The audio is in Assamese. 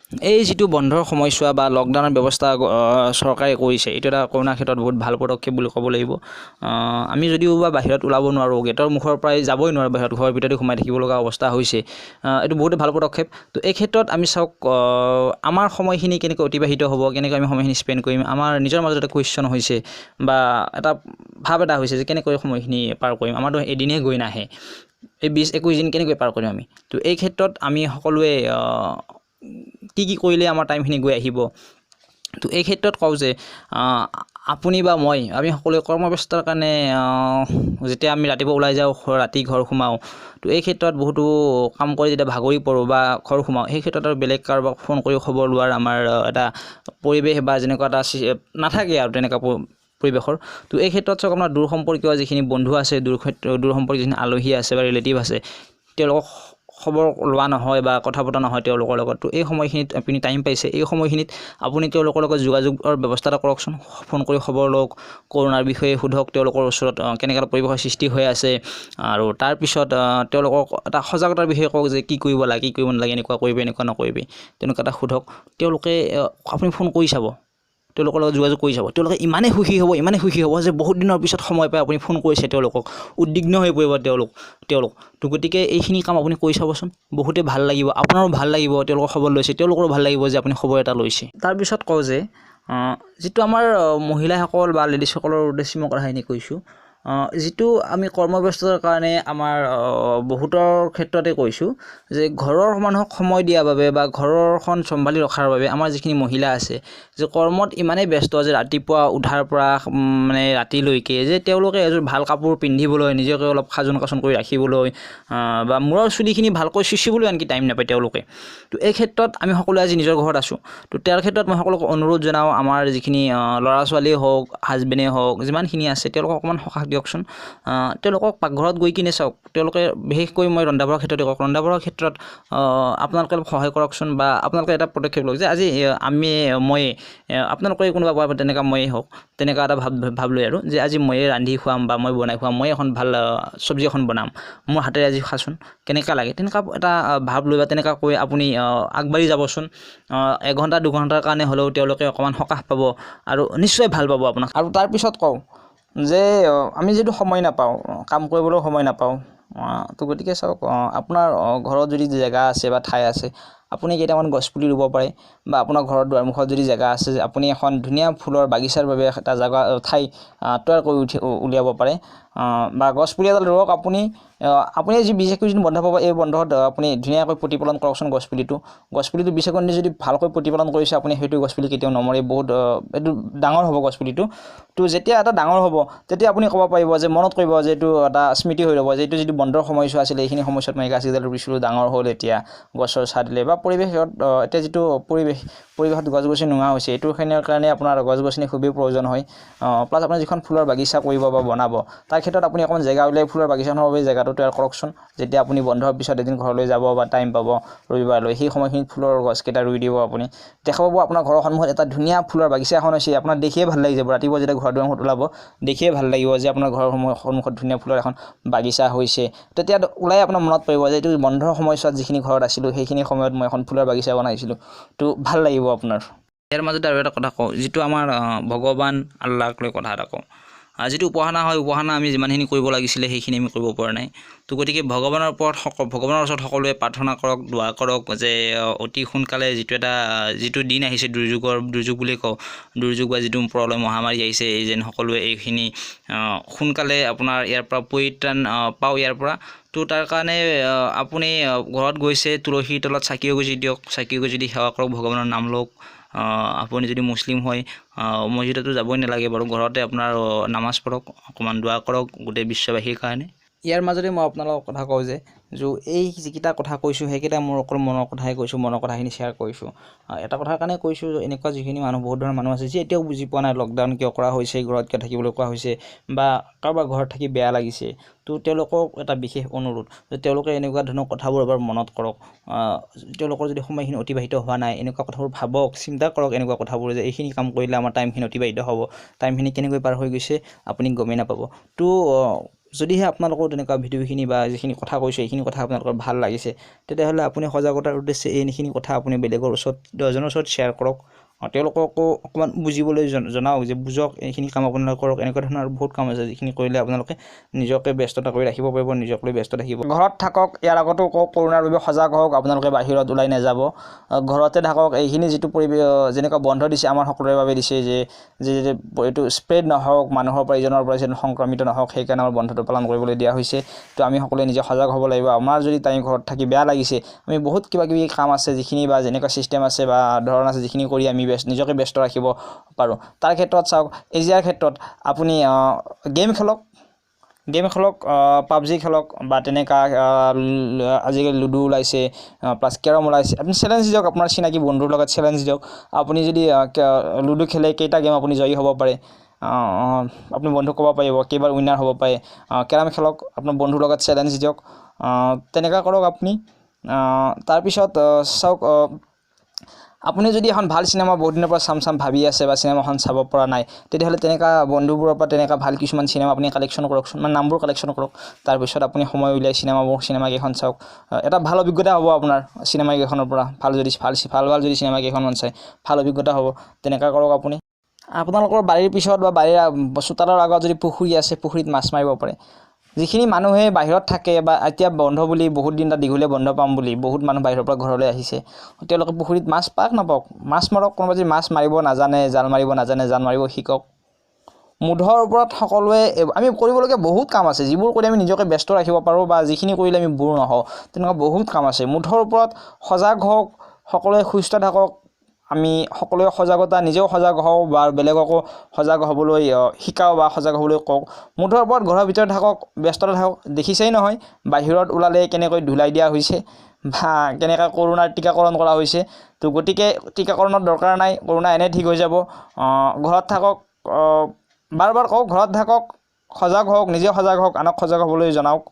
এই যিটো বন্ধৰ সময়ছোৱা বা লকডাউনৰ ব্যৱস্থা চৰকাৰে কৰিছে, এইটো এটা কৰোণাৰ ক্ষেত্ৰত বহুত ভাল পদক্ষেপ বুলি ক'ব লাগিব। আমি যদিওবা বাহিৰত ওলাব নোৱাৰোঁ, গেটৰ মুখৰ পৰাই যাবই নোৱাৰোঁ বাহিৰত, ঘৰৰ ভিতৰতে সোমাই থাকিব লগা অৱস্থা হৈছে, এইটো বহুত ভাল পদক্ষেপ। তো এই ক্ষেত্ৰত আমি চাওক আমাৰ সময়খিনি কেনেকৈ অতিবাহিত হ'ব, কেনেকৈ আমি সময়খিনি স্পেণ্ড কৰিম, আমাৰ নিজৰ মাজত এটা কুৱেশ্যন হৈছে বা এটা ভাৱ এটা হৈছে যে কেনেকৈ সময়খিনি পাৰ কৰিম, আমাৰতো এদিনেই গৈ নাহে, এই 20-21 দিন কেনেকৈ পাৰ কৰিম আমি। তো এই ক্ষেত্ৰত আমি সকলোৱে কি কি কৰিলে আমাৰ টাইমখিনি গৈ আহিব। তো এই ক্ষেত্ৰত কওঁ যে আপুনি বা মই আমি সকলোৱে কৰ্মব্যস্ততাৰ কাৰণে যেতিয়া আমি ৰাতিপুৱা ওলাই যাওঁ, ৰাতি ঘৰ সোমাওঁ, তো এই ক্ষেত্ৰত বহুতো কাম কৰি যেতিয়া ভাগৰি পৰোঁ বা ঘৰ সোমাওঁ, সেই ক্ষেত্ৰত আৰু বেলেগ কাৰোবাক ফোন কৰি খবৰ লোৱাৰ আমাৰ এটা পৰিৱেশ বা যেনেকুৱা এটা নাথাকে আৰু তেনেকুৱা পৰিৱেশৰ। তো এই ক্ষেত্ৰত চাওক আপোনাৰ দূৰ সম্পৰ্কীয় যিখিনি বন্ধু আছে, দূৰ সম্পৰ্কীয় যিখিনি আলহী আছে বা ৰিলেটিভ আছে, তেওঁলোকক খবৰ লোৱা নহয় বা কথা পতা নহয় তেওঁলোকৰ লগত। তো এই সময়খিনিত আপুনি টাইম পাইছে, এই সময়খিনিত আপুনি তেওঁলোকৰ লগত যোগাযোগৰ ব্যৱস্থা এটা কৰকচোন, ফোন কৰি খবৰ লওক, কৰোণাৰ বিষয়ে সোধক তেওঁলোকৰ ওচৰত কেনেকুৱা পৰিৱেশৰ সৃষ্টি হৈ আছে, আৰু তাৰপিছত তেওঁলোকক এটা সজাগতাৰ বিষয়ে কওক যে কি কৰিব লাগে, কি কৰিব নালাগে, এনেকুৱা কৰিবি, এনেকুৱা নকৰিবি, তেনেকুৱা এটা সোধক। তেওঁলোকে আপুনি ফোন কৰি চাব, তেওঁলোকৰ লগত যোগাযোগ কৰি চাব, তেওঁলোকে ইমানেই সুখী হ'ব, ইমানেই সুখী হ'ব যে বহুত দিনৰ পিছত সময় পাই আপুনি ফোন কৰিছে তেওঁলোকক, উদ্বিগ্ন হৈ পৰিব তেওঁলোক। তো গতিকে এইখিনি কাম আপুনি কৰি চাবচোন, বহুতেই ভাল লাগিব, আপোনাৰো ভাল লাগিব তেওঁলোকৰ খবৰ লৈছে, তেওঁলোকৰো ভাল লাগিব যে আপুনি খবৰ এটা লৈছে। তাৰপিছত কওঁ যে যিটো আমাৰ মহিলাসকল বা লেডিজসকলৰ উদ্দেশ্যি মই কথাখিনি কৈছোঁ, যিটো আমি কৰ্মব্যস্ততাৰ কাৰণে আমাৰ বহুতৰ ক্ষেত্ৰতে কৈছোঁ যে ঘৰৰ মানুহক সময় দিয়াৰ বাবে বা ঘৰখন চম্ভালি ৰখাৰ বাবে আমাৰ যিখিনি মহিলা আছে যে কৰ্মত ইমানেই ব্যস্ত যে ৰাতিপুৱা উঠাৰ পৰা মানে ৰাতিলৈকে যে তেওঁলোকে এযোৰ ভাল কাপোৰ পিন্ধিবলৈ, নিজকে অলপ সাজোন কাচোন কৰি ৰাখিবলৈ বা মূৰৰ চুলিখিনি ভালকৈ চুচিবলৈ আনকি টাইম নাপায় তেওঁলোকে। তো এই ক্ষেত্ৰত আমি সকলোৱে আজি নিজৰ ঘৰত আছোঁ, তো তাৰ ক্ষেত্ৰত মই সকলোকে অনুৰোধ জনাওঁ, আমাৰ যিখিনি ল'ৰা ছোৱালীয়ে হওক, হাজবেণ্ডেই হওক, যিমানখিনি আছে তেওঁলোকক অকণমান সকাহ দিয়কচোন। তেওঁলোকক পাকঘৰত গৈ কিনে চাওক, তেওঁলোকে বিশেষকৈ মই ৰন্ধা বঢ়াৰ ক্ষেত্ৰতে কওঁ, ৰন্ধা বঢ়াৰ ক্ষেত্ৰত আপোনালোকে অলপ সহায় কৰকচোন বা আপোনালোকে এটা পদক্ষেপ লওক যে আজি আমি মই আপোনালোকে কোনোবা তেনেকুৱা ময়েই হওক, তেনেকুৱা এটা ভাৱ লৈ আৰু যে আজি ময়ে ৰান্ধি খুৱাম বা মই বনাই খুৱাম, মই এখন ভাল চব্জি এখন বনাম, মোৰ হাতেৰে আজি খাচোন কেনেকুৱা লাগে, তেনেকুৱা এটা ভাৱ লৈ বা তেনেকুৱা কৈ আপুনি আগবাঢ়ি যাবচোন। এঘণ্টা দুঘণ্টাৰ কাৰণে হ'লেও তেওঁলোকে অকণমান সকাহ পাব আৰু নিশ্চয় ভাল পাব আপোনাক। আৰু তাৰপিছত কওঁ যে আমি যিটো সময় নাপাওঁ, কাম কৰিবলৈও সময় নাপাওঁ, তো গতিকে চাওক আপোনাৰ ঘৰত যদি জেগা আছে বা ঠাই আছে, আপুনি কেইটামান গছপুলি ৰুব পাৰে বা আপোনাৰ ঘৰৰ দুৱাৰমুখত যদি জেগা আছে, আপুনি এখন ধুনীয়া ফুলৰ বাগিচাৰ বাবে এটা জেগা ঠাই তৈয়াৰ কৰি উলিয়াব পাৰে বা গছপুলি এডাল ৰুৱক। আপুনি আপুনি যি 20-21 দিন বন্ধ পাব, এই বন্ধত আপুনি ধুনীয়াকৈ প্ৰতিপালন কৰকচোন গছপুলিটো। গছপুলিটো 20-21 দিন যদি ভালকৈ প্ৰতিপালন কৰিছে আপুনি, সেইটো গছপুলি কেতিয়াও নমৰে, বহুত এইটো ডাঙৰ হ'ব গছপুলিটো। তো যেতিয়া এটা ডাঙৰ হ'ব তেতিয়া আপুনি ক'ব পাৰিব যে মনত কৰিব যে এইটো এটা স্মৃতি হৈ ৰ'ব যে এইটো যিটো বন্ধৰ সময়ছোৱা আছিলে, এইখিনি সময়ছোৱাত মই গাছ কেইডাল ৰুইছিলোঁ, ডাঙৰ হ'ল, এতিয়া গছৰ ছাঁ দিলে বা পৰিৱেশত এতিয়া যিটো পৰিৱেশত গছ গছনি নোহোৱা হৈছে, এইটোখিনিৰ কাৰণে আপোনাৰ গছ গছনি খুবেই প্ৰয়োজন হয়। প্লাছ আপুনি যিখন ফুলৰ বাগিচা কৰিব বা বনাব, তাৰ ক্ষেত্ৰত আপুনি অকণমান জেগা উলিয়াই ফুলৰ বাগিচাখনৰ বাবে জেগাটো তৈয়াৰ কৰকচোন। যেতিয়া আপুনি বন্ধৰ পিছত এদিন ঘৰলৈ যাব বা টাইম পাব ৰবিবাৰলৈ, সেই সময়খিনিত ফুলৰ গছকেইটা ৰুই দিব। আপুনি দেখা পাব আপোনাৰ ঘৰৰ সন্মুখত এটা ধুনীয়া ফুলৰ বাগিচা এখন হৈছে, আপোনাৰ দেখিয়ে ভাল লাগি যাব। ৰাতিপুৱা যেতিয়া ঘৰৰ দুৱাৰমুখত ওলাব দেখিয়ে ভাল লাগিব যে আপোনাৰ ঘৰৰ সন্মুখত ধুনীয়া ফুলৰ এখন বাগিচা হৈছে। তেতিয়া ওলাই আপোনাৰ মনত পৰিব যে এইটো বন্ধৰ সময়ছোৱাত যিখিনি ঘৰত আছিলোঁ সেইখিনি সময়ত মই এখন ফুলৰ বাগিচা বনাইছিলোঁ, তো ভাল লাগিব আপোনাৰ। ইয়াৰ মাজতে আৰু এটা কথা কওঁ, যিটো আমাৰ ভগৱান আল্লাহক লৈ কথা এটা কওঁ, যিটো উপাসনা হয়, উপাসনা আমি যিমানখিনি কৰিব লাগিছিলে সেইখিনি আমি কৰিব পৰা নাই। তো গতিকে ভগৱানৰ ওপৰত ভগৱানৰ ওচৰত সকলোৱে প্ৰাৰ্থনা কৰক, দোৱা কৰক যে অতি সোনকালে যিটো দিন আহিছে, দুৰ্যোগ বুলি কওঁ, দুৰ্যোগ বা যিটো প্ৰলয় মহামাৰী আহিছে, এই যেন সকলোৱে এইখিনি সোনকালে আপোনাৰ ইয়াৰ পৰা পৰিত্ৰাণ পাওঁ ইয়াৰ পৰা। তো তাৰ কাৰণে আপুনি ঘৰত গৈছে, তুলসীৰ তলত চাকি এগছি দিয়ক, চাকি এগছি দি সেৱা কৰক, ভগৱানৰ নাম লওক। আপুনি যদি মুছলিম হয়, মছজিদতো যাবই নালাগে বাৰু, ঘৰতে আপোনাৰ নামাজ পঢ়ক, অকণমান দোৱা কৰক গোটেই বিশ্ববাসীৰ কাৰণে। ইয়াৰ মাজতে মই আপোনালোকক কথা কওঁ যে এই যিকেইটা কথা কৈছোঁ সেইকেইটা মোৰ অকল মনৰ কথাই কৈছোঁ, মনৰ কথাখিনি শ্বেয়াৰ কৰিছোঁ। এটা কথাৰ কাৰণে কৈছোঁ, এনেকুৱা যিখিনি মানুহ, বহুত ধৰণৰ মানুহ আছে যি এতিয়াও বুজি পোৱা নাই লকডাউন কিয় কৰা হৈছে, ঘৰত কিয় থাকিবলৈ কোৱা হৈছে বা কাৰোবাৰ ঘৰত থাকি বেয়া লাগিছে, তো তেওঁলোকক এটা বিশেষ অনুৰোধ যে তেওঁলোকে এনেকুৱা ধৰণৰ কথাবোৰ এবাৰ মনত কৰক। তেওঁলোকৰ যদি সময়খিনি অতিবাহিত হোৱা নাই, এনেকুৱা কথাবোৰ ভাবক, চিন্তা কৰক, এনেকুৱা কথাবোৰ যে এইখিনি কাম কৰিলে আমাৰ টাইমখিনি অতিবাহিত হ'ব, টাইমখিনি কেনেকৈ পাৰ হৈ গৈছে আপুনি গমেই নাপাব। তো যদিহে আপোনালোকৰ তেনেকুৱা ভিডিঅ'খিনি বা যিখিনি কথা কৈছোঁ এইখিনি কথা আপোনালোকৰ ভাল লাগিছে, তেতিয়াহ'লে আপুনি সজাগতাৰ উদ্দেশ্যে এইখিনি কথা আপুনি বেলেগৰ ওচৰত, 10জনৰ ওচৰত শ্বেয়াৰ কৰক, তেওঁলোককো অকণমান বুজিবলৈ জনাওক যে বুজক এইখিনি কাম আপোনালোকে কৰক। এনেকুৱা ধৰণৰ বহুত কাম আছে যিখিনি কৰিলে আপোনালোকে নিজকে ব্যস্ততা কৰি ৰাখিব পাৰিব, নিজক লৈ ব্যস্ত থাকিব। ঘৰত থাকক, ইয়াৰ আগতো কওক, কৰোণাৰ বাবে সজাগ হওক, আপোনালোকে বাহিৰত ওলাই নাযাব, ঘৰতে থাকক। এইখিনি যিটো পৰিৱেশ যেনেকুৱা বন্ধ দিছে আমাৰ সকলোৰে বাবে দিছে যে এইটো স্প্ৰেড নহওক, মানুহৰ পৰা ইজনৰ পৰা ইজন সংক্ৰমিত নহওক, সেইকাৰণে আমাৰ বন্ধটো পালন কৰিবলৈ দিয়া হৈছে। তো আমি সকলোৱে নিজে সজাগ হ'ব লাগিব। আমাৰ যদি তাই ঘৰত থাকি বেয়া লাগিছে, আমি বহুত কিবা কিবি কাম আছে যিখিনি বা যেনেকুৱা ছিষ্টেম আছে বা ধৰণ আছে যিখিনি কৰি আমি নিজকে ব্যস্ত ৰাখিব পাৰোঁ। তাৰ ক্ষেত্ৰত চাওক, এজিয়াৰ ক্ষেত্ৰত আপুনি গেম খেলক, পাবজি খেলক বা তেনেকুৱা আজিকালি লুডু ওলাইছে, প্লাছ কেৰম ওলাইছে। আপুনি চেলেঞ্জ দিয়ক, আপোনাৰ চিনাকি বন্ধুৰ লগত চেলেঞ্জ দিয়ক। আপুনি যদি লুডু খেলে কেইটা গেম আপুনি জয়ী হ'ব পাৰে, আপুনি বন্ধুক ক'ব পাৰিব কেইবাৰ উইনাৰ হ'ব পাৰে। কেৰম খেলক, আপোনাৰ বন্ধুৰ লগত চেলেঞ্জ দিয়ক, তেনেকুৱা কৰক আপুনি। তাৰপিছত চাওক, আপুনি যদি এখন ভাল চিনেমা বহুত দিনৰ পৰা চাম চাম ভাবি আছে বা চিনেমাখন চাব পৰা নাই, তেতিয়াহ'লে তেনেকুৱা বন্ধুবোৰৰ পৰা তেনেকুৱা ভাল কিছুমান চিনেমা আপুনি কালেকশ্যন কৰকচোন, মানে নামবোৰ কালেকশ্যন কৰক। তাৰপিছত আপুনি সময় উলিয়াই চিনেমাকেইখন চাওক, এটা ভাল অভিজ্ঞতা হ'ব আপোনাৰ চিনেমাকেইখনৰ পৰা। ভাল যদি ভাল ভাল ভাল যদি চিনেমাকেইখনমান চায় ভাল অভিজ্ঞতা হ'ব, তেনেকুৱা কৰক আপুনি। আপোনালোকৰ বাৰীৰ পিছত বা বাৰীৰ চোতালৰ আগত যদি পুখুৰী আছে, পুখুৰীত মাছ মাৰিব পাৰে। যিখিনি মানুহে বাহিৰত থাকে বা এতিয়া বন্ধ বুলি বহুত দিন এটা দীঘলীয়া বন্ধ পাম বুলি বহুত মানুহ বাহিৰৰ পৰা ঘৰলৈ আহিছে, তেওঁলোকে পুখুৰীত মাছ পাক নাপাওক, মাছ মাৰক। কোনোবা যদি মাছ মাৰিব নাজানে, জাল মাৰিব নাজানে, জাল মাৰিব শিকক। মুঠৰ ওপৰত সকলোৱে আমি কৰিবলগীয়া বহুত কাম আছে, যিবোৰ কৰি আমি নিজকে ব্যস্ত ৰাখিব পাৰোঁ বা যিখিনি কৰিলে আমি বোৰ নহওঁ, তেনেকুৱা বহুত কাম আছে। মুঠৰ ওপৰত সজাগ হওক, সকলোৱে সুস্থ থাকক। আমি সকলোৱে সজাগতা, নিজেও সজাগ হওঁ বা বেলেগকো সজাগ হ'বলৈ শিকাওঁ বা সজাগ হ'বলৈ কওঁ। মুঠৰ ওপৰত ঘৰৰ ভিতৰত থাকক, ব্যস্ততা থাকক। দেখিছেই নহয় বাহিৰত ওলালে কেনেকৈ ধুলাই দিয়া হৈছে বা কেনেকৈ কৰোণাৰ টীকাকৰণ কৰা হৈছে। তো গতিকে টীকাকৰণৰ দৰকাৰ নাই, কৰোণা এনেই ঠিক হৈ যাব। ঘৰত থাকক, বাৰ বাৰ কওঁ, ঘৰত থাকক, সজাগ হওক, নিজে সজাগ হওক, আনক সজাগ হ'বলৈ জনাওক।